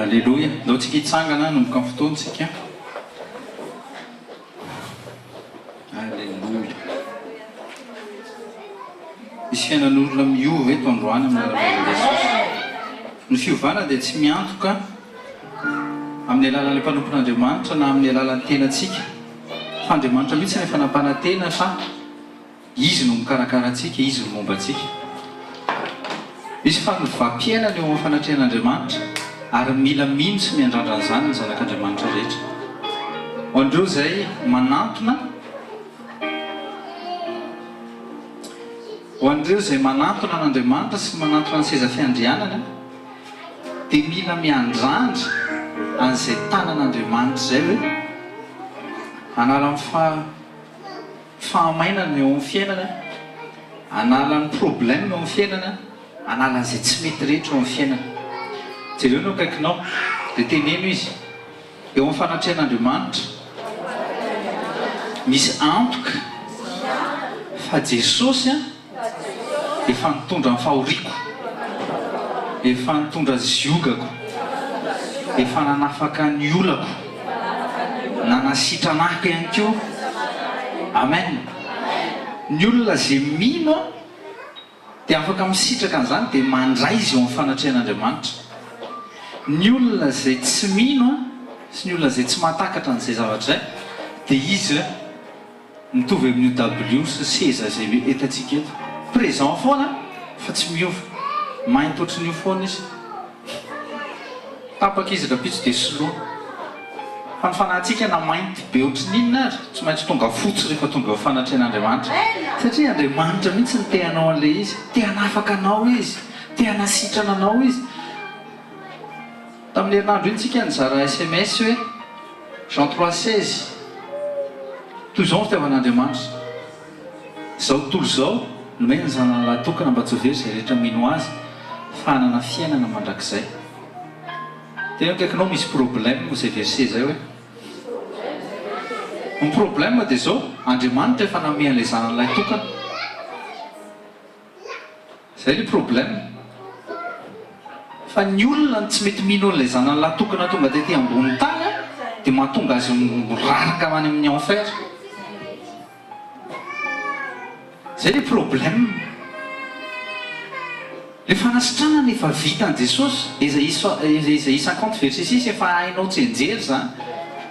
Aleloia! Ndao tsika hitsangana hanomboka ny fotoana tsika. Aleloia! Misy fiainan'olona miova eto androany amin'ny alalan'i Jesosy. Ny fiovana dia tsy miantoka amin'ny alalan'ilay mpanompon'Andriamanitra na amin'ny alalan'ny tenantsika, fa Andriamanitra mihitsy no efa nampanantena fa Izy no mikarakara antsika, Izy no momba antsika. Misy fanovam-piainana eo amin'ny fanatrehan'Andriamanitra, ary mila mino sy miandrandra an'izany ny zanak'Andriamanitra rehetra. Ho an'ireo izay manantona, ho an'ireo izay manantona an'Andriamanitra sy manantona ny seza fiandrianany, dia mila miandrandra an'izay tanan'Andriamanitra izay hoe hanala ny faha. Fahamainana eo amin'ny fiainana, hanala ny problème eo amin'ny fiainana, hanala an'izay tsy mety rehetra eo amin'ny fiainana. Jereo ny eo akaikinao, dia teneno izy, eo amin'ny fanatrehan'Andriamanitra, misy antoka fa Jesosy efa nitondra ny fahoriako, efa nitondra ziogako, efa nanafaka ny olako, nanasitrana ahy ihany koa. Amen. Ny olona izay mino dia afaka misitraka an'izany dia mandray izy eo amin'ny fanatrehan'Andriamanitra. Ny olona izay tsy mino sy ny olona izay tsy mahatakatra an'izay zavatra izay dia izy Mitovy amin'io dabilio sy seza izay entantsika eto. Présent foana fa tsy miova. Mainty ohatran'io foana izy. Tapaka izy rahampitso dia soloina. Fa ny fanahintsika na mainty be ohatran'ny inona ary, tsy maintsy tonga fotsy rehefa tonga eo fanatrehan'Andriamanitra. Satria Andriamanitra mihitsy no te hanao an'ilay izy. Te hanafaka anao Izy. Te hanasitrana anao Izy. Tamin'ny herinandro iny tsika nizara sms hoe Jean 3 16 Toy izao ny fitiavan'Andriamanitra izao tontolo izao, nomeny ny Zanany lahy tokana mba tsy ho very izay rehetra mino Azy fa hanana fiainana mandrakizay. Tena akaikinao misy problème izay verset izay hoe? Ny problème dia izao, Andriamanitra efa nanome an'ilay Zanany lahy tokana. Zay le problème. Fa ny olona no tsy mety mino an'ilay zanany lahy tokana tonga tety ambony tany an, dia mahatonga azy miraraka any amin'ny enfer. Zay le problème. Le fanasitranana efa vitan'i Jesosy, Esaïe 50 verset 6 efa hainao tsianjery zany.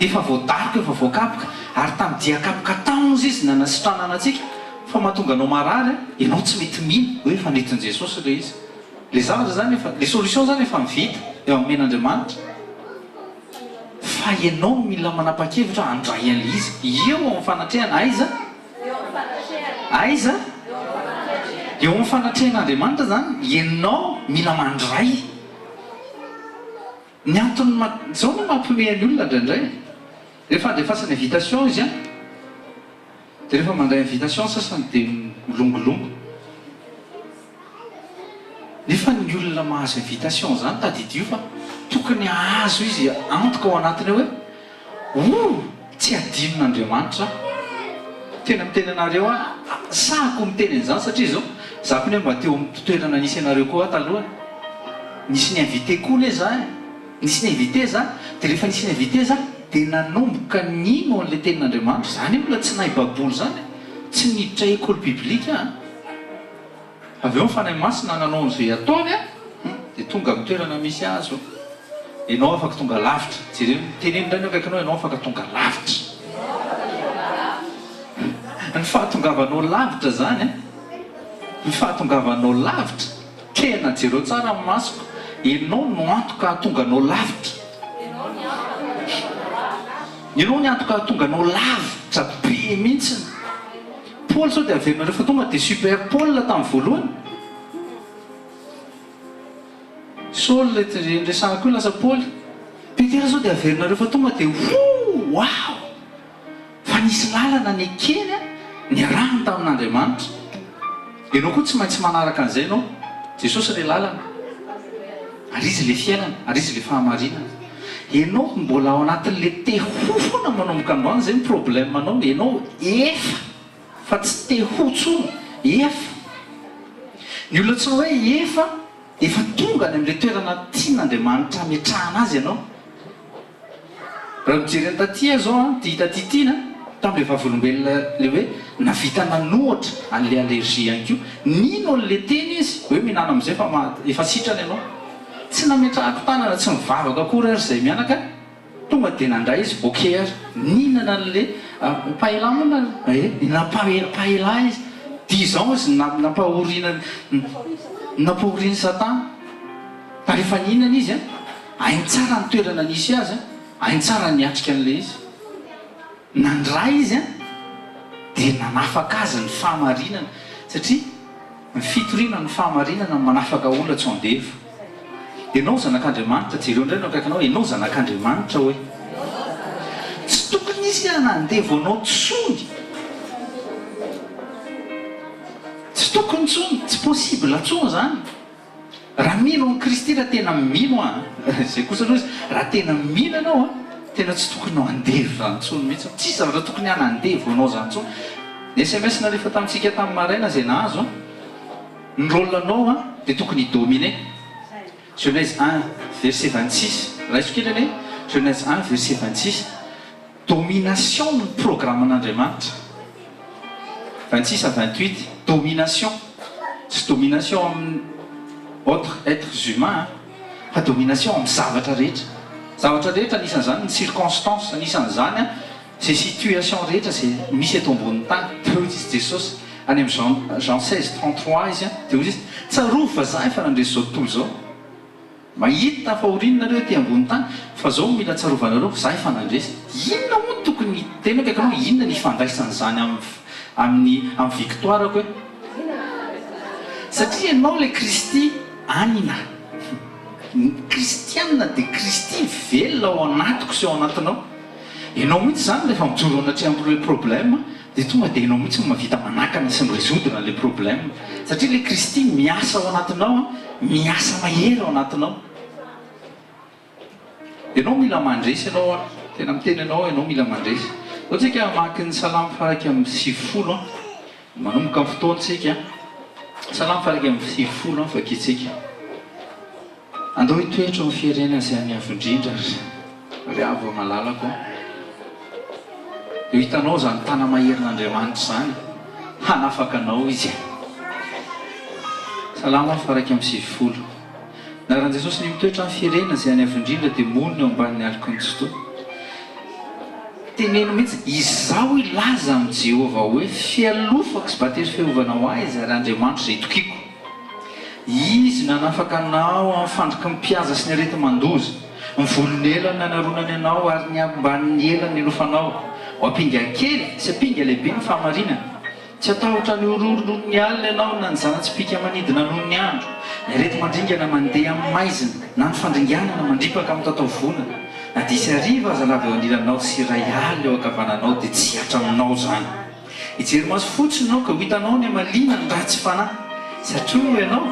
Efa voadaroka, efa voakapoka, ary tamin'ny dian-kapoka tao izy nanasitranana antsika. Fa mahatonga anao marary an, ianao tsy mety mino hoe efa nentin'i Jesosy ilay izy. Ilay zavatra izany efa, ilay solution izany efa vita, efa nomen'Andriamanitra. Fa ianao no mila manapa-kevitra handray an'ilay izy. Eo amin'ny fanatrehana, aiza? Aiza? Eo amin'ny fanatrehan'Andriamanitra izany, ianao mila mandray. Ny antony ma, izao no mampiomehy ny olona indraindray. Rehefa andefasana invitation izy an, dia rehefa mandray invitation ny sasany dia milongilongo. Nefa ny olona mahazo invitation izany tadidio fa tokony hahazo izy antoka ao anatiny ao hoe oh! Tsy adinon'Andriamanitra aho. Tena miteny anareo aho, sahako miteny an'izany satria izao, za koa anie mba teo amin'ny toerana nisy anareo koa aho taloha e. Nisy ni-inviter koa anie za e. Nisy ni-inviter za, dia rehefa nisy ni-inviter za dia nanomboka nino an'ilay tenin'Andriamanitra. Za anie mbola tsy nahay baboly izany e, tsy niditra école biblique aho an. Avy eo ny Fanahy Masina nanao an'izay ataony an, dia tonga amin'ny toerana misy azy io. Ianao afaka tonga lavitra. Jereo, teneno indray ny eo akaikinao, ianao afaka tonga lavitra. Ny fahatongavanao lavitra izany an, ny fahatongavanao lavitra, tena jereo tsara ny masoko, ianao no antoka hahatonga anao lavitra. Ianao ny antoka hahatonga anao lavitra be mihitsy. Paoly sao dia averinareo fa tonga dia super Paul tamin'ny voalohany. Saoly ilay niresahako io lasa Paoly. Petera sao dia averinareo fa tonga dia woo! Wow! Fa nisy lalana nekeny niarahany tamin'Andriamanitra. Ianao koa tsy maintsy manaraka an'izay ianao. Jesosy ilay lalana. Ary Izy ilay fiainana, ary Izy ilay fahamarinana. Ianao mbola ao anatin'ilay te ho foana manomboka androany, izay ny problème anao, ianao efa fa tsy te ho tsony, efa. Ny olona tsy hoe efa. Efa tonga any amin'ilay toerana tian'Andriamanitra hametrahana azy ianao. Raha mijery an'i Taty aho izao an, ity Taty ity na, tamin'ilay vavolombelona ilay hoe navita nanohatra an'ilay allergie ihany koa. Nino an'ilay teny izy hoe mihinana amin'izay fa maha, efa sitrana ianao. Tsy nametrahako tanana, tsy nivavaka akory ary izay mianaka. Tonga dia nandray izy, ok ary. Nihinana an'ilay paella moa na, eh, nihinana paella izy. Dix ans izy nampahoriana, nampahorian'i Satana. Fa rehefa nihinana izy an, hainy tsara ny toerana nisy azy an, hainy tsara ny niatrika an'ilay izy. Nandray izy an, dia nanafaka azy ny fahamarinana. Satria ny fitoriana ny fahamarinana no manafaka olona tsy ho andevo. Ianao zanak'Andriamanitra, jereo indray ny eo akaikinao, ianao zanak'Andriamanitra hoe. Tsy tokony hisy hanandevo anao tsony. Tsy tokony tsony, tsy possible tsony izany. Raha mino an'i Kristy, raha tena mino an, izay kosa aloha izy, raha tena mino ianao an, tena tsy tokony ho andevo izany intsony mihitsy, tsisy zavatra tokony hanandevo anao izany intsony. Ny sms nalefa tamintsika tamin'ny maraina izay nahazo an, ny rôle anao an dia tokony hi-dominer. Genèse un verset 26, raiso kely anie, Genèse un verset 26. Domination ny programan'Andriamanitra. 26 à 28, domination, tsy domination amin'ny autres êtres humains an, fa domination amin'ny zavatra rehetra. Zavatra rehetra anisan'izany ny circonstances, anisan'izany an izay situation rehetra izay misy eto ambonin'ny tany. Dia hoy izy Jesosy any amin'ny Jean Jean 16, 33 izy an, dia hoy izy, tsarovy fa za efa nandresy izao tontolo izao. Mahita fahoriana nareo ety ambony tany fa zao no mila tsarovanareo za efa nandresy. Inona moa no tokony tena akaiky anao inona ny ifandraisan'izany amin'ny amin'ny amin'ny victoire ko e? Satria ianao ilay Kristy anina. Ny kristianina dia Kristy velona ao anatiko sy ao anatinao. Ianao mihitsy izany rehefa mijoro anatrehan'ilay problème Dia tonga dia ianao mihitsy no mahavita manakana sy mi-resoudre an'ilay problème. Satria ilay Kristy miasa ao anatinao an, miasa mahery ao anatinao. Ianao mila mandresy ianao an, tena miteny anao aho ianao mila mandresy. Zao tsika hamaky ny Salamo faha 91 an, manomboka ny fotoana tsika an. Salamo faha 91 an, vakintsika. Andao hitoetra ao amin'ny firenena izay any avo indrindra ry ry avo malalako a! Dia ho hitanao izany tana-maherin'Andriamanitra izany, hanafaka anao Izy. Salamo faha 91. Ny anaran'i Jesosy ny mitoetra amin'ny firenena izay any avo indrindra dia monina eo ambanin'ny aloky ny Tsitoha. Teneno mihitsy, Izaho hilaza amin'i Jehovah hoe, Fialofako sy batery fiarovana ho ahy Izy ary Andriamanitro izay itokiako. Izy nanafaka anao amin'ny fandriky ny mpihaza sy ny areti-mandoza. Ny volon'elany nanaronany anao ary ny ambanin'ny elany nilofanao. Ho ampinga kely sy ampinga lehibe ny fahamarinana. Tsy hatahotra ny horohoro noho ny alina ianao na ny zana-tsipìka manidina noho ny andro, ny areti-mandringana mandeha amin'ny maizina na ny fandringanana mandripaka amin'ny tataovonana. Na dia hisy hariva aza lava eo anilanao sy iray alina eo ankavananao dia tsy hihatra aminao izany. Hijery maso fotsiny ianao ka ho hitanao ny hamaliana ny ratsy fanahy. Satria hoy ianao,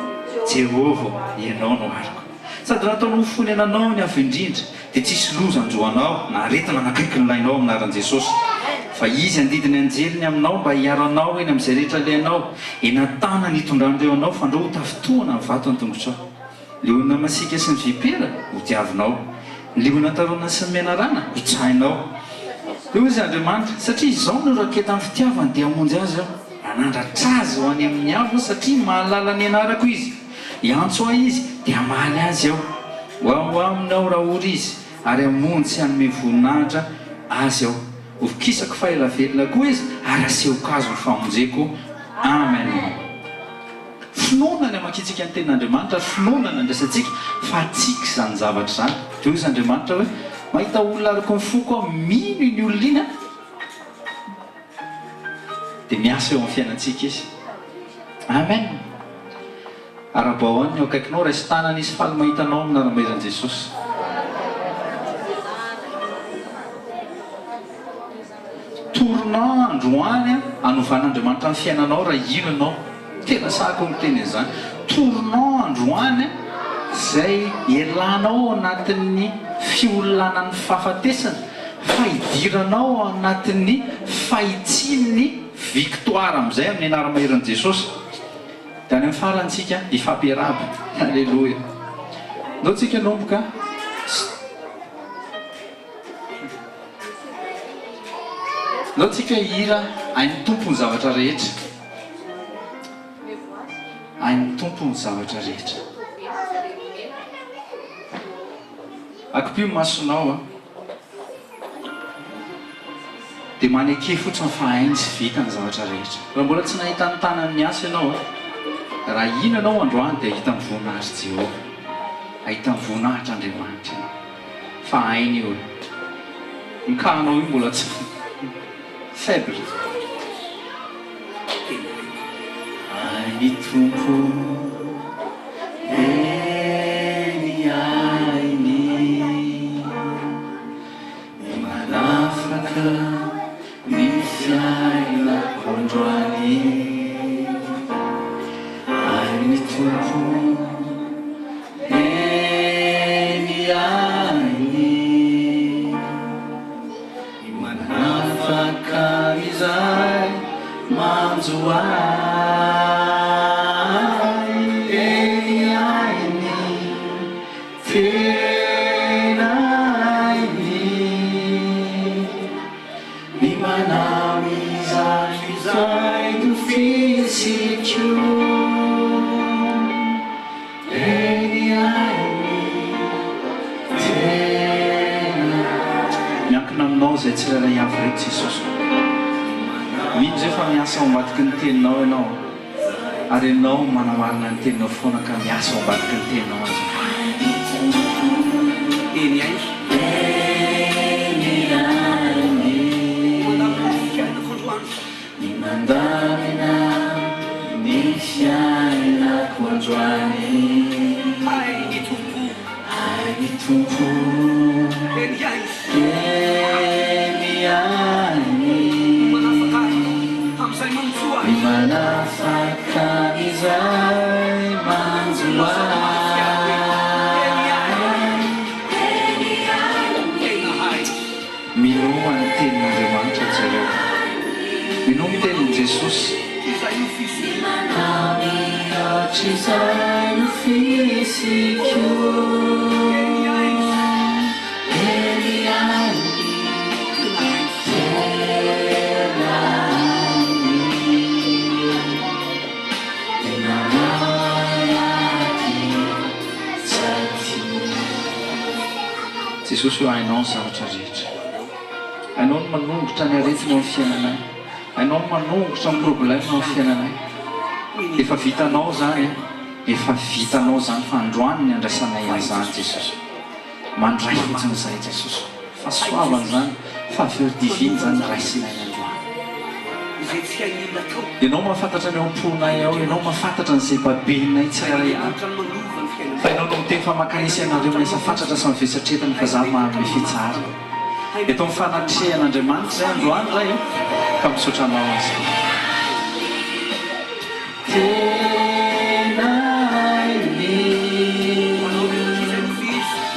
Jehovah ô, Ianao no aroko. Sady nataonao ho fonenanao ny Avo Indrindra, dia tsy hisy loza hanjo anao, na aretina hanakaiky ny lainao amin'ny anaran'i Jesosy. Fa Izy handidy ny anjeliny aminao mba hiaro anao eny amin'izay rehetra alehanao. Eny an-tanany hitondran'ireo anao, fandrao ho tafintohina ny vato an-tongotrao. Liona masiaka sy ny vipera, ho tiavinao. Ny liona tarona sy ny menarana, hitsahinao. Dia hoy izy Andriamanitra, Satria izao no raketan'ny fitiavany, dia hamonjy azy Aho. Hanandratra azy ho any amin'ny avo Aho, satria mahalala ny anarako izy. Hiantso Ahy izy, dia hamaly azy Aho. Ho ao aminy Aho raha ory izy, ary hamonjy sy hanome voninahitra azy Aho. Hovokisako fa ela velona koa izy, ary hasehoko azy ny famonjeko. Amen. Finoana ny hamakiantsika ny Tenin'Andriamanitra ary finoana ny handraisantsika fa antsika izany zavatra izany. Dia hoy izy Andriamanitra hoe, Mahita olona araka ny foko aho, mino iny olona iny aho. Dia miasa eo amin'ny fiainantsika Izy. Amen. Arahabao any ny eo akaikinao, raiso tanana izy, faly mahita anao amin'ny anaram-bahiran'i Jesosy. Tournant androany hanovan'Andriamanitra ny fiainanao raha hino ianao. Tena sahako miteny an'izany. Tournant androany izay hialanao ao anatin'ny fiolanan'ny fahafatesana fa hidiranao ao anatin'ny fahitsian'ny victoire amin'izay amin'ny anara-maherin'i Jesosy. Dia any amin'ny farany tsika hifampiarahaba. Aleloia. Ndao tsika hanomboka. Ndao tsika hihira Hain'ny Tompo ny zavatra rehetra. Hain'ny Tompo ny zavatra rehetra. Akipio ny masonao a. Dia maneke fotsiny fa hainy sy vita ny zavatra rehetra. Raha mbola tsy nahita ny tanany miasa ianao a, raha hino ianao androany dia hahita ny voninahitr'i Jehovah. Hahita ny voninahitr'Andriamanitra ianao. Fa hainy io e. Ny cas-nao io mbola tsy faible. Hain'ny Tompo eny hainy ny manafaka ny fiainako androany. Hain'ny Tompo eny hainy. Ny manafaka izay manjo ahy Eny ainy, tena ainy Ny manao izany izay no fisiko Eny ainy tena. Miankina aminao izay tsirairay avy ireto Jesosy ô. Mino izay fa miasa ao ambadiky ny teninao Ianao ary Ianao manamarina ny teninao foana ka miasa ao ambadiky ny teninao aza. Eny ainy. Eny ainy. Mandamina ny fiainako androany. Ny mandamina ny fiainako androany. Hay ny Tompo. Hay ny Tompo. Eny ihany. Eny ihany. Ny manafaka ahy amin'izay manjo ahy. Ny manafaka amin'izay manjo ahy. Tena hay. Minoa ny tenin'Andriamanitra jereo. Minoa ny tenin'i Jesosy. Izay nofisiko. Hatrizay nofisiko. Eny ainy. Eny ainy. Tena ainy. Tena ainy. Tena ainy. Jesosy ô hainao ny zavatra rehetra. Hainao ny manongotra ny aretina eo amin'ny fiainanay. Hainao ny manongotra ny problème eo amin'ny fiainanay. Efa vitanao izany e. Efa vitanao izany fa androany ny andraisanay an'izany Jesosy. Mandray fotsiny izahay Jesosy. Fahasoavana izany, faveur divine izany raisinay androany. Izay tsy hain'ny olona atao. Ianao mahafantatra ny ao am-ponay ao, Ianao mahafantatra ny izay babenay tsirairay avy. Fa Ianao no miteny fa mankanesy anareo miasa fatratra sy mivesatra entana fa Izaho manome fitsaharana. Eto amin'ny fanatrehan'Andriamanitra izay androany Ray o, ka misaotra Anao aho izany. Tena hainy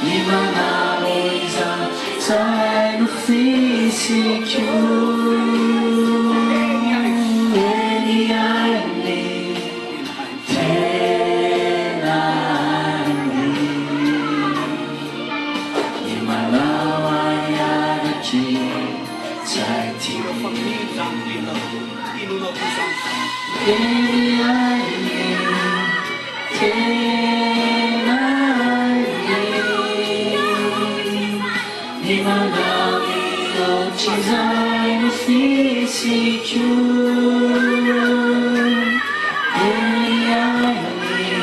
ny manao izany izay nofisiko. Eny hainy, tena hainy ny manao ahy arak'izay tiany. Eny ainy, tena ainy, ny manao ohatr'izay no fisiko. Eny ainy,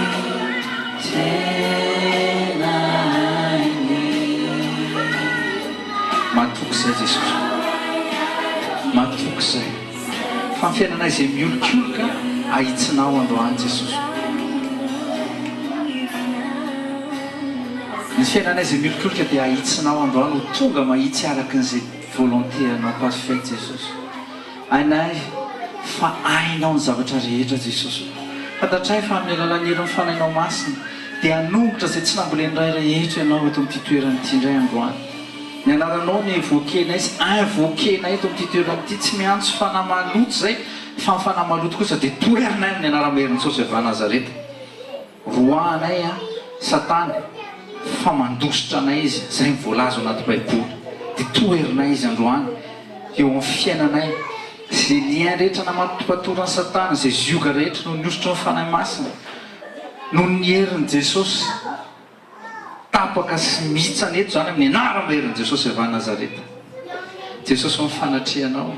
tena ainy. Matoky izay Jesosy. Matoky izay. Fa ny fiainanay izay miolokoloka ahitsinao androany Jesosy. Ny fiainanay izay miolokoloka dia ahitsinao androany ho tonga mahitsy araka ny izay volonté anao parfait Jesosy. Hainay fa hainao ny zavatra rehetra Jesosy. Fantatray fa amin'ny alalan'ny herin'ny Fanahinao Masina dia hanongotra izay tsy nambolen'ny Ray rehetra Ianao eto amin'ity toerana ity indray androany. Ny anaranao no evoquer-nay sy invoquer-nay eto amin'ity toerana ity, tsy miantso fanahy maloto izay. Fa ny fanahy maloto kosa dia toherinay amin'ny anaram-herin'i Jesosy avy any Nazareta. Roahanay an satana fa mandositra anay izy, zay ny voalaza ao anaty baiboly. Dia toherinay izy androany eo amin'ny fiainanay. Izay lien rehetra namatopatoran'i satana, izay zioga rehetra noho ny hosotry ny Fanahy Masina, noho ny herin'i Jesosy. Tapaka sy mihitsana eto izany amin'ny anaram-herin'i Jesosy avy any Nazareta. Jesosy ô ny fanatrehanao,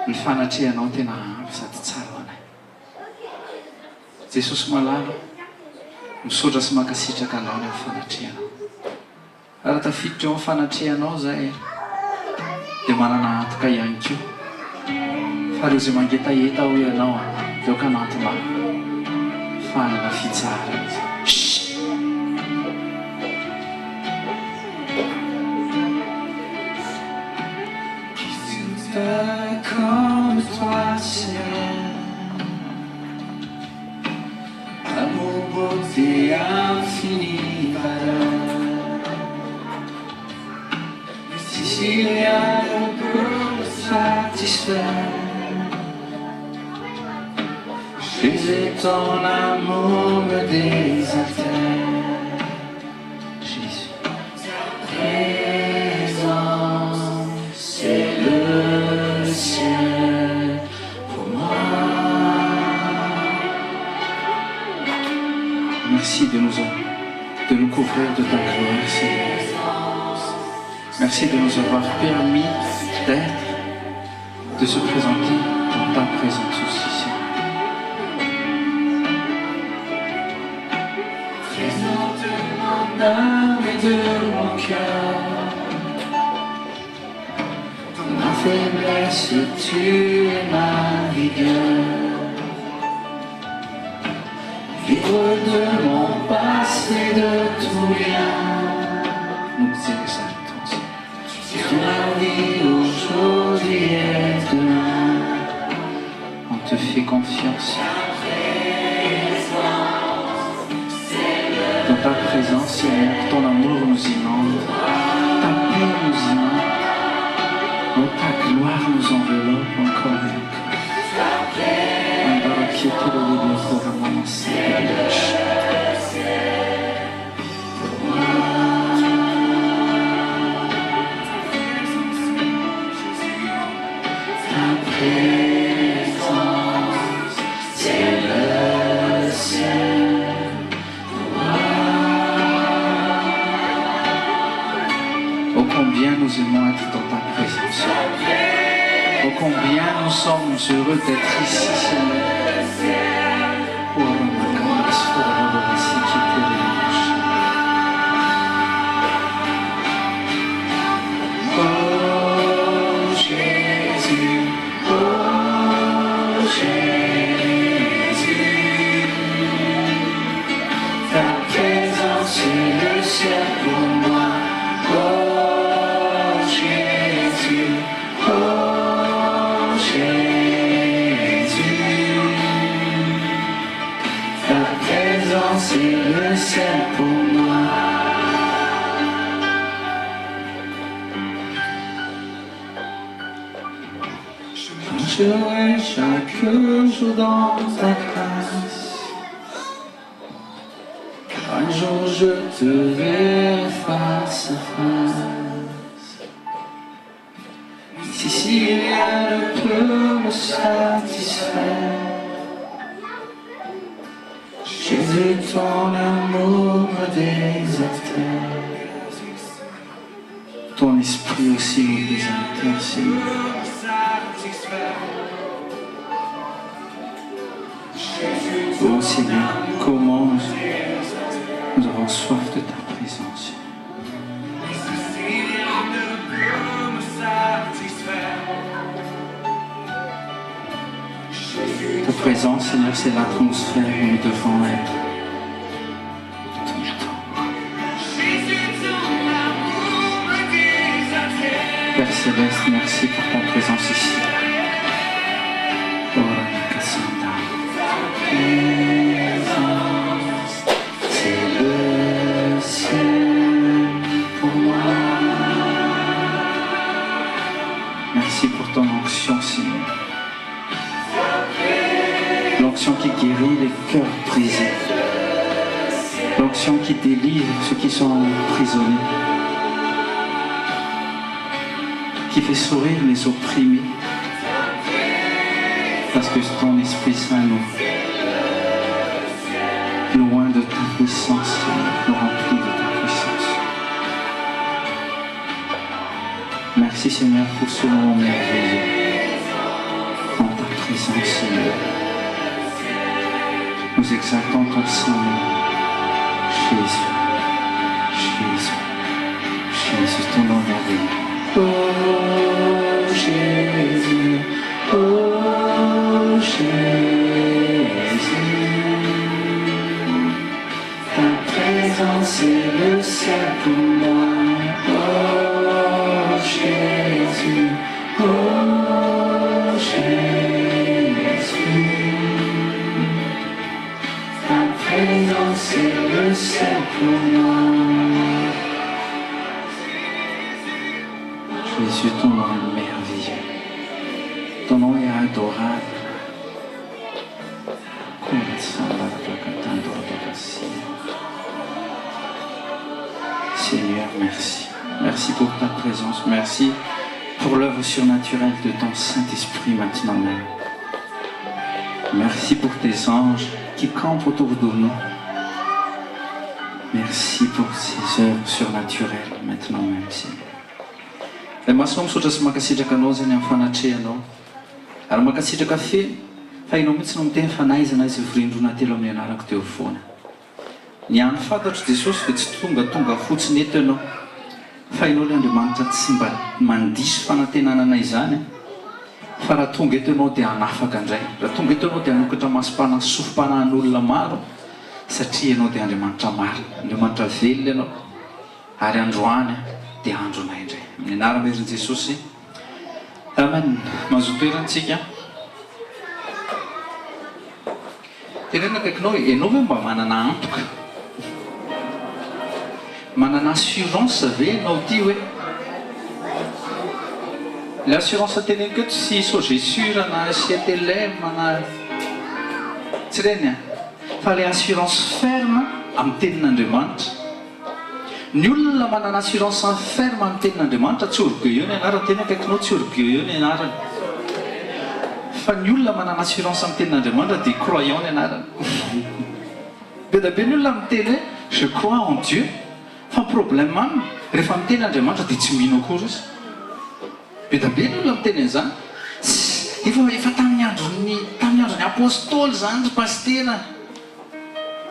ny fanatrehanao tena ampy sady tsara ho anay. Jesosy malala ô, misaotra sy mankasitraka Anao ny amin'ny fanatrehanao. Raha tafiditra eo amin'ny fanatrehanao izahay dia manana antoka ihany koa fa ireo izay mangetaheta hoy ianao dia aoka hanantona ahy fa hanana fitsaharana izy. Comme toi Seigneur. Amour beauté infinie valeur Tsisy rien ne peut me satisfaire Jésus ton amour me désaltère Jésus Ta présence c'est le ciel pour moi. Merci de nous de nous couvrir de ta gloire Seigneur. Merci de nous avoir permis d'être, de se présenter dans ta présence aussi Seigneur. Présente mon âme et de mon cœur. Dans ma faiblesse, tu es ma vigueur. Libre de mon passé, de tout lien. Nous exaltons sur ma vie aujourd'hui et demain. On te fait confiance. Dans ta présence, Seigneur, ton amour nous inonde, ta paix nous inonde, oh, ta gloire nous enveloppe encore et encore. Ta présence, c'est le ciel pour moi. Oh combien nous aimons être dans ta présence. Oh combien nous sommes heureux d'être ici, Seigneur. Oh, Oh Jésus, oh Jésus, ta présence est le ciel pour moi. Oh Jésus, oh Jésus, ta présence est le ciel pour moi. Je marcherai chaque jour dans ta grâce. Car un jour je te verrai face à face. Si rien ne peut me satisfaire, Jésus, ton amour me désaltère. Ton esprit aussi nous désaltère, Seigneur. Oh Seigneur, comment nous avons soif de ta présence. Ta présence, Seigneur, c'est l'atmosphère où nous devons être tout le temps. Père Céleste, merci pour ta présence ici. Oh, Présence, c'est le ciel pour moi. Merci pour ton onction, Seigneur. onction qui délivre ceux qui sont emprisonnés, qui fait sourire les opprimés, parce que ton Esprit Saint nous, loin de ta puissance, nous remplit de ta puissance. Merci Seigneur pour ce moment merveilleux en ta présence Seigneur. Nous exaltons ton Saint-Nom. Jésus, Jésus, Jésus, ton nom merveilleux. Oh Jésus, oh Jésus, ta présence est le ciel pour moi. Oh Jésus, oh Jésus, ta présence est le ciel pour moi. Jésus, ton nom est merveilleux. Ton nom est adorable. Seigneur, merci. Merci pour ta présence. Merci pour l'œuvre surnaturelle de ton Saint-Esprit maintenant même. Merci pour tes anges qui campent autour de nous. Merci pour ces œuvres surnaturelles maintenant même, Seigneur. Ray Masina ô misaotra sy mankasitraka Anao izay ny amin'ny fanatrehanao ary mankasitraka feno fa Ianao mihitsy no miteny fa na aiza na aiza ivorian'ny roa na telo amin'ny anarako dia ho foana. Ny hany fantatro Jesosy dia tsy tongatonga fotsiny eto Ianao fa Ianao ilay Andriamanitra tsy mba mandiso fanantenana anay izany an! Fa raha tonga eto Ianao dia hanafaka indray, raha tonga eto Ianao dia hanokatra masom-panahy sy sofim-panahin'olona maro satria Ianao dia Andriamanitra marina, Andriamanitra velona Ianao ary androany dia andronay indray. Amin'ny anaran'i Jesosy. Amen. Mazoto toerana tsika. Teneno akaikinao hoe, ianao ve mba manana antoka? Manana assurance ve ianao ity hoe? Ilay assurance teneniko eto tsy Sogesur na SCTLM na tsy ireny an! Fa ilay assurance ferme amin'ny tenin'Andriamanitra. Ny olona manana assurance ferme amin'ny tenin'Andriamanitra tsy orgueilleux ny anarany, tena akaikinao tsy orgueilleux ny anarany. Fa ny olona manana assurance amin'ny tenin'Andriamanitra dia croyant ny anarany. Be dia be ny olona miteny hoe je crois en Dieu fa ny problème aminy rehefa miteny Andriamanitra dia tsy mino akory izy. Be dia be ny olona miteny an'izany. Efa efa tamin'ny andron'ny tamin'ny andron'ny apostoly izany ry pasitera.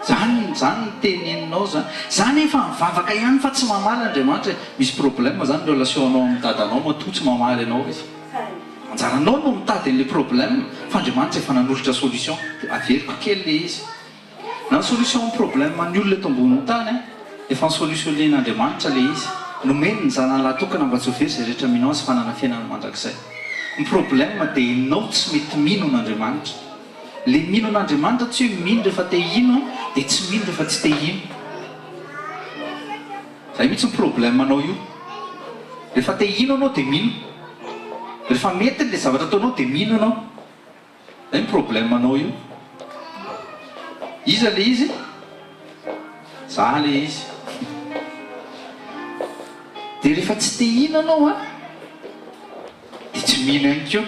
Zany zany ny teneninao zany. Za nefa mivavaka ihany fa tsy mamaly Andriamanitra e. Misy problème zany relation anao amin'ny dadanao matoa tsy mamaly anao izy. Anjaranao no mitady an'le problème fa Andriamanitra efa nanolotra solution. Averiko kely le izy. Na ny solution amin'ny problème ny olona eto ambonin'ny tany an, efa ni-solutionner-n'Andriamanitra le izy. Nomeny ny zanany lahy tokana mba tsy ho very izay rehetra mino azy fa hanana fiainana mandrakizay. Ny problème dia enao tsy mety mino an'Andriamanitra. Le mino an'Andriamanitra tsy hoe mino rehefa te hino an, dia tsy mino rehefa tsy te hino. Zay mihitsy ny problème anao io. Rehefa te hino anao dia mino. Rehefa mety le zavatra ataonao dia mino ianao. Zay ny problème anao io. Iza le izy? Za le izy. Dia rehefa tsy te hino anao an, Dia tsy mino ihany koa.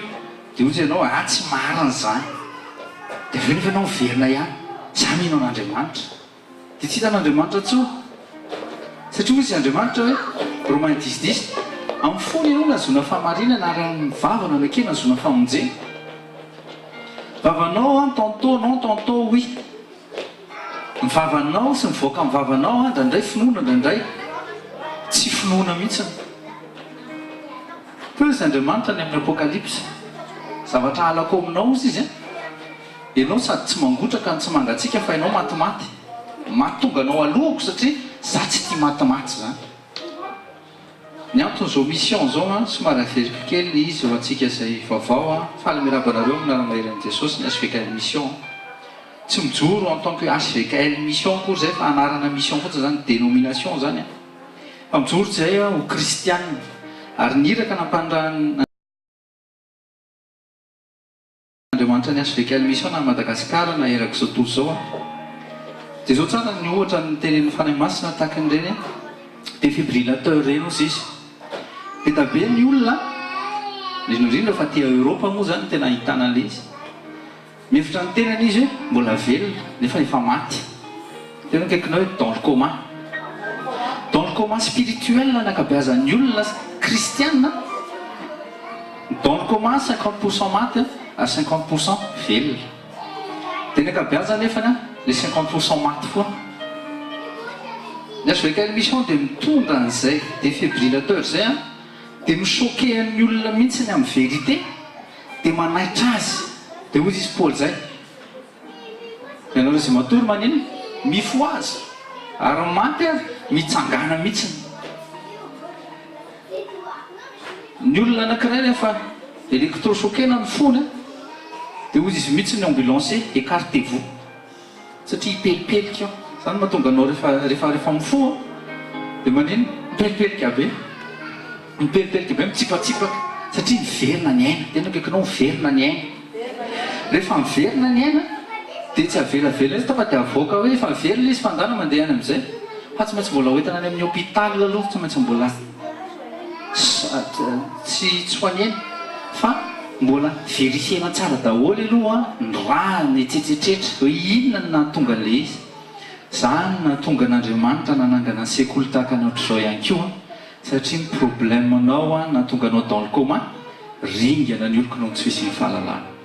Dia hoy ianao, ah tsy marina izany. Dia avy eo nefa ianao miverina ihany, za mino an'Andriamanitra. Dia tsy hitan'Andriamanitra intsony. Satria hoy izy Andriamanitra hoe, Romains dix dix, Amin'ny fony ianao nahazoana fahamarinana ary amin'ny vava no anekena nahazoana famonjena. Vavanao an, tantôt non, tantôt oui. Ny vavanao sy mivoaka amin'ny vavanao an, indraindray finoana, indraindray tsy finoana mihitsiny. Hoy izy Andriamanitra any amin'ny Apokalypsy, Zavatra halako aminao hozy izy an, ianao sady tsy mangotraka no tsy mangatsiaka fa ianao matimaty. Mahatonga anao alohako satria za tsy tia matimaty izany. Ny anton'izao mission izao an, somary averiko kely ilay izy ho antsika izay vaovao an, faly miarahaba anareo amin'ny anarana maherin'i Jesosy ny HVKL Mission an. Tsy mijoro en tant que HVKL Mission akory izay fa anarana mission fotsiny izany, dénomination izany an. Fa mijoro tsy izay aho ho kristiana. Ary ny iraka nampanirahan' Andriamanitra ny HVKL Mission na Madagasikara na erak'izao tontolo izao aho. Dia izao tsara ny ohatra notenenin'ny Fanahy Masina tahaka an'ireny défibrillateur ireny hozy izy. Be da be ny olona, indrindra indrindra fa aty Europe moa izany no tena ahitana an'ilay izy, mihevitra ny tenany izy hoe mbola velona nefa efa maty. Tena akaikinao hoe dans le coma. Dans le coma spirituel ny ankabeazan'ny olona kristiana, dans le coma 50% maty ary 50% velona. Dia ny ankabeazany nefany an, le 50% maty foana. Ny HVKL Mission dia mitondra an'izay défibrillateur izay an, dia mi-choquer an'ny olona mihitsy ny amin'ny vérité, dia manaitra azy. Dia hoy izy Paoly izay, Ianareo izay matory maninona? Mifohaza! Ary ny maty ary mitsangàna mihitsiny. Ny olona anankiray rehefa électrochoquer-na ny fony dia hoy izy mihitsy ny ambulancier, écartez-vous. Satria hipelipelika eo. Izany no mahatonga anao rehefa rehefa rehefa mifoha dia maninona? Mipelipelika be. Mipelipelika be, mitsipatsipaka. Satria miverina ny aina. Tena akaikinao miverina ny aina. Rehefa miverina ny aina dia tsy avelavela eo tonga dia avoaka hoe efa miverina izy fa andana mandeha any amin'izay. Fa tsy maintsy mbola hoentina any amin'ny hôpital aloha, tsy maintsy mbola tsy tsy soigner-na fa mbola verifier-na tsara daholo aloha ny rà, ny etsetsetretra hoe inona no nahatonga an'ilay izy. Zany no nahatonga an'Andriamanitra nanangana ny sekoly tahaka ny ohatr'izao ihany koa satria ny problème-nao nahatonga anao dans le coma, ringana ny oloko noho ny tsy fisian'ny fahalalana.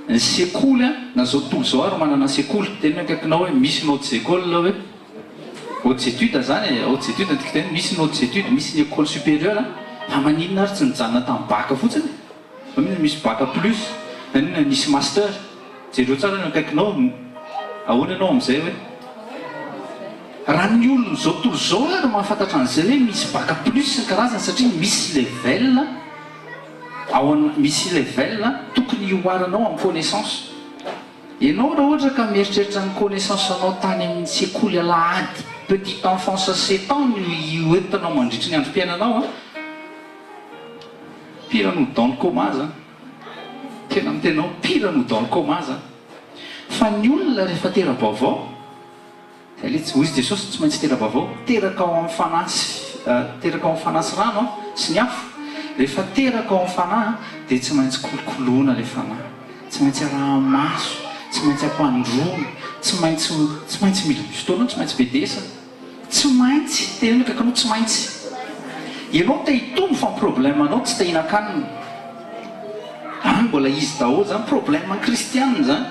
Ny sekoly an, na zao tontolo zao ary manana sekoly, teneno akaikinao hoe misy ny hautes écoles hoe, hautes études zany e, hautes études no tiako tenenina, misy ny hautes études, misy ny école supérieure, fa maninona ary tsy nijanona tamin'ny bac fotsiny e? Maninona misy bac plus, maninona nisy master? Jereo tsara ny akaikinao, ahoana ianao amin'izay hoe? Raha ny olon'izao tontolo izao ary mahafantatra an'izay hoe misy bac plus sy ny karazany satria misy level, Ao an misy level tokony hihoaranao amin'ny connaissance. Ianao raha ohatra ka mieritreritra ny connaissance anao tany amin'ny sekoly alahady petite enfance sept ans no hihoentinao mandritry ny androm-piainanao an, pire noho dans le coma zany. Tena miteny anao pire noho dans le coma zany. Fa ny olona rehefa tera-baovao, Zay le tsy, hoy Jesosy, tsy maintsy tera-baovao, teraka ao amin'ny fanahy sy, teraka ao amin'ny fanahy sy rano sy ny afo. Rehefa teraka ao amin'ny fanahy dia tsy maintsy kolokoloina ilay fanahy, tsy maintsy araha-maso, tsy maintsy ampandroana, tsy maintsy, tsy maintsy mila misy fotoana tsy maintsy bedesina, tsy maintsy, teneno akaiky anao tsy maintsy. Ianao te hitombo fa ny problème anao tsy te hihinan-kanina. Any mbola izy daholo zany, problème ny kristianina zany.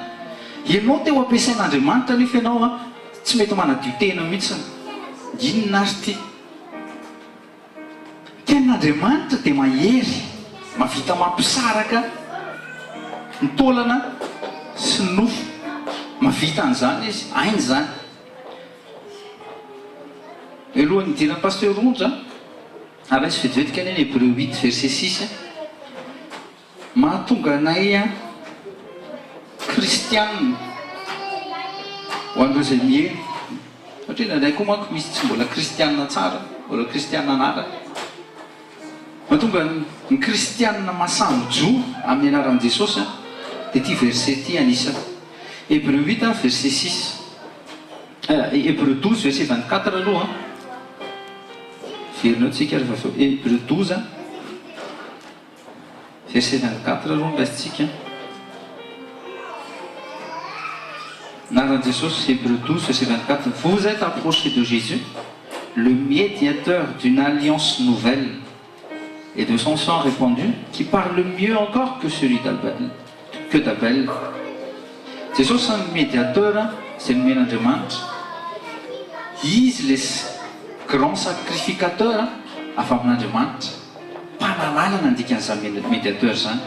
Ianao te ho ampiasain'Andriamanitra nefa ianao an tsy mety manadio tena mihitsy. Inona ary ity? Tenin'Andriamanitra dia mahery, mahavita mampisaraka ny taolana sy ny nofo. Mahavita an'izany izy, hainy izany. Alohan'ny hidiran'i Pasteur Onja, araiso vetivety anie ny Hebreu huit verset six. Mahatonga anay kristianina ho an'ireo izay miheno, satria indraindray koa manko misy tsy mbola kristianina tsara, mbola kristianina anarana. Mahatonga ny kristianina mahasahy mijoro amin'ny anaran'i Jesosy dia ity verset ity anisany. Hebreu huit verset six, Hebreu 12 verset 24 aloha, verina eo tsika rehefa avy eo, Hebreu 12. Verset 24 aloha no raisintsika. Anaran'i Jesosy, Hébreux 12, verset 24, Vous êtes approchés de Jésus, le médiateur d'une alliance nouvelle et de son sang répandu, qui parle mieux encore que celui d'Abel, que d'Abel. Jesosy no médiateur izay nomen'Andriamanitra. Izy le grand sacrificateur avy amin'Andriamanitra. Mpanalalana ny dikan'izany médiateur izany.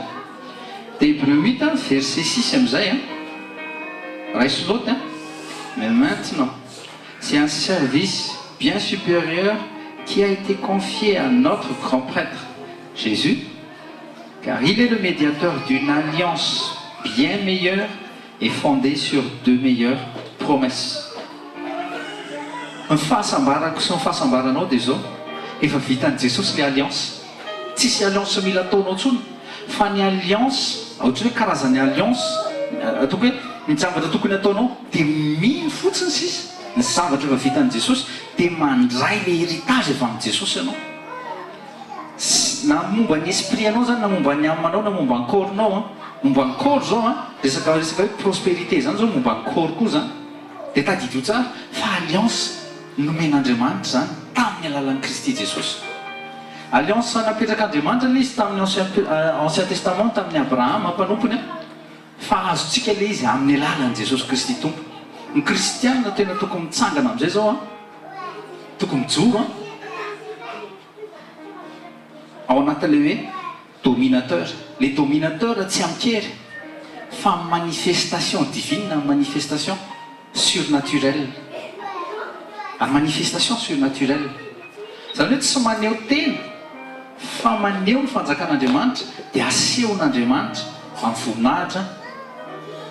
Dia Hébreux huit verset six amin'izay an, raiso note an, mais maintenant c'est un service bien supérieur qui a été confié à notre grand prêtre Jésus, car il est le médiateur d'une alliance bien meilleure et fondée sur de meilleures promesses. Ny fahasambarako sy ny fahasambaranao dia izao, efa vitan'i Jesosy ilay alliance. Tsisy alliance mila ataonao intsony fa ny alliance, ohatran'ny hoe karazan'ny alliance, ataoko hoe ny zavatra tokony ataonao dia mino fotsiny sisa. Ny zavatra efa vitan'i Jesosy dia mandray ilay héritage avy amin'i Jesosy ianao. Na momba ny esprit anao zany na momba ny âme anao na momba ny corps nao an, momba ny corps zao an, resaka resaka hoe prospérité zany zao momba ny corps koa zany, dia tadidio tsara fa alliance nomen'Andriamanitra zany tamin'ny alalan'i Kristy Jesosy. Alliance napetrak'Andriamanitra ilay izy tamin'ny ancien ancien testament tamin'i Abrahama mpanompony an, fa azontsika ilay izy amin'ny alalan'i Jesosy Kristy Tompo. Ny kristiana tena tokony mitsangana amin'izay zao an, tokony mijoro an. Ao anatin'ilay hoe dominateur. Ilay dominateur tsy amin-kery fa amin'ny manifestation divine, amin'ny manifestation surnaturelle. Amin'ny manifestation surnaturelle. Izany hoe tsy maneho tena fa maneho ny fanjakan'Andriamanitra dia asehon'Andriamanitra amin'ny voninahitra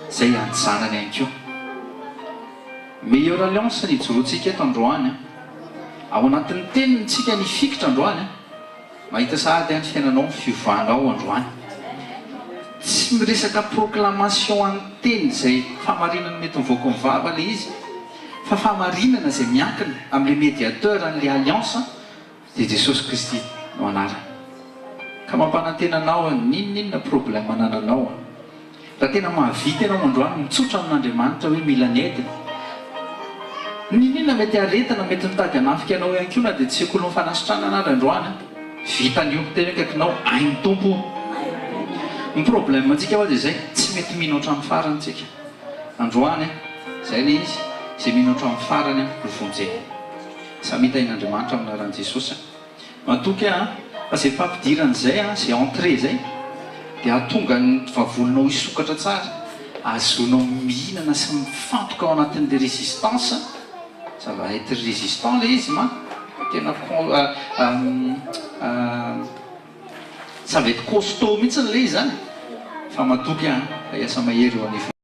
izay an'ny zanany ihany koa. Meilleure alliance ny hijoroantsika eto androany an. Ao anatin'ny teniny tsika nifikitra androany an. Mahita sahady an ny fiainanao ny fiovanao androany. Tsy miresaka proclamation an'ny teny izay fahamarinana mety mivoaka ny vava ilay izy fa fahamarinana izay miankina amin'ilay mediateur an'ilay alliance Dia Jesosy Kristy no anarany. Ka mampanantena anao aho n'inon'inona problème anananao an. Raha tena mahavita ianao androany mitsotra amin'Andriamanitra hoe mila ny aide-ny. N'inon'inona mety aretina mety mitady hanafika anao ihany koa na dia tsy sekolin'ny fanasitranana ary androany an. Vitany io. Tena akaikinao hain'ny Tompo io. Ny problème antsika hoa dia izay, tsy mety mino hatramin'ny farany tsika. Androany an, izay ilay izy, izay mino hatramin'ny farany an no vonjena. Samia tahin'Andriamanitra amin'ny anaran'i Jesosy a. Matoky aho fa izay fampidirana izay a, izay entrée izay dia hahatonga ny vavolinao hisokatra tsara, ahazoanao mihinana sy mifantoka ao anatin'ilay résistance, ça va être résistant ilay izy man, tena ça va être costaud mihitsy ilay izy izany, fa matoky aho fa hiasa mahery eo anivon'ny.